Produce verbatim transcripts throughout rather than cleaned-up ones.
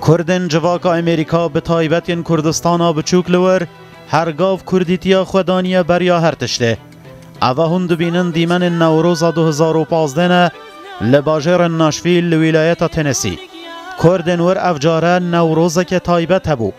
Kurdên civaka Amerîka, bi taybet yên Kurdistana biçûk li wir, her gav kurdîtiya xwe daniye beriya her tiştê. Eva hûn dibînin dîmenên Newroza du hezar û pazdeh ne li bajêrên Nashville li wîlayeta Tennessee. Kurdên wir ev care Newrozeke taybet hebû.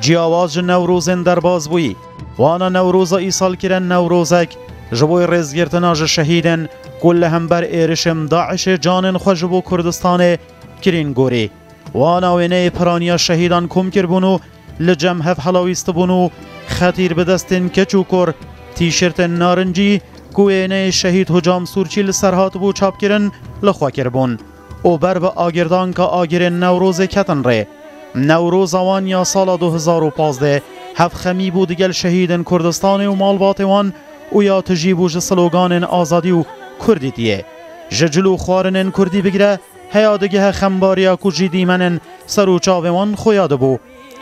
Ciyawaz ji Newrozên derbas bûyî. Wana Newroza îsal kirin Newrozek ji bo rêzgirtina ji şehîdên ku li hember êrişên DAIŞê canên xwe ji bo Kurdistanê kirîn gorî. Wana wêneyê piraniya şehîdan kom kiribûn û li cem hev helawîstibûn û xetîr bi destên keç û kur, tîşirtên narincî ku wêneyê şehîd Hocam Sûrçî li ser hatibû çapkirin, li xwe kiribûn û ber bi agirdanka agirên Newrozê ketin rê. Newroza wan ya sala du hezar û pazdeh hev xemî bû digel şehîdên Kurdistanê û malbatê wan û ya tijî bû ji sloganên azadî û kurdîtiyê. Ji cil û xwarinên kurdî bigire, heya digihe xembariya ku jî dîmenên ser û çavê wan xuya dibû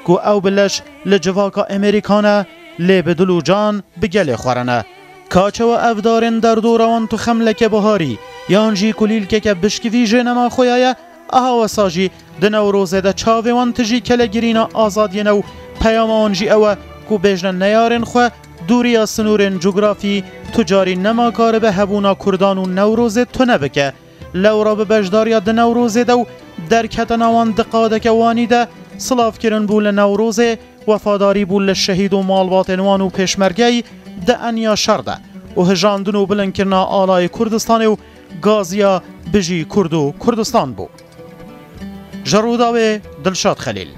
ku ew bi leş li civaka Amerîka ne, lê bi dil û can bi gelê xwe re ne. Ka çawa ev darên derdora wan tu xem leke biharî yan jî kulîlkeke bişkivî jê nema xuya ye, aha wesa jî di Newrozê de çavê wan tijî kelegirîna azadiyê ne û peyama wan jî ew e ku bêjne neyarên xwe dûriya sinûrên cografî tu carî nema karibe hebûna Kurdan û Newrozê tune bike. Lewra bi beşdariya di Newrozê de û derketina wan di qadeke wanî de silav kirin bû li Newrozê, wefadarî bû li şehîd û malbatên wan û pêşmergeyî di enya şer de û hijandin û bilindkirina alayê Kurdistanê û gaziya Bijî Kurd û Kurdistan bû. Ji Rûdawê, Dilşad Xelîl.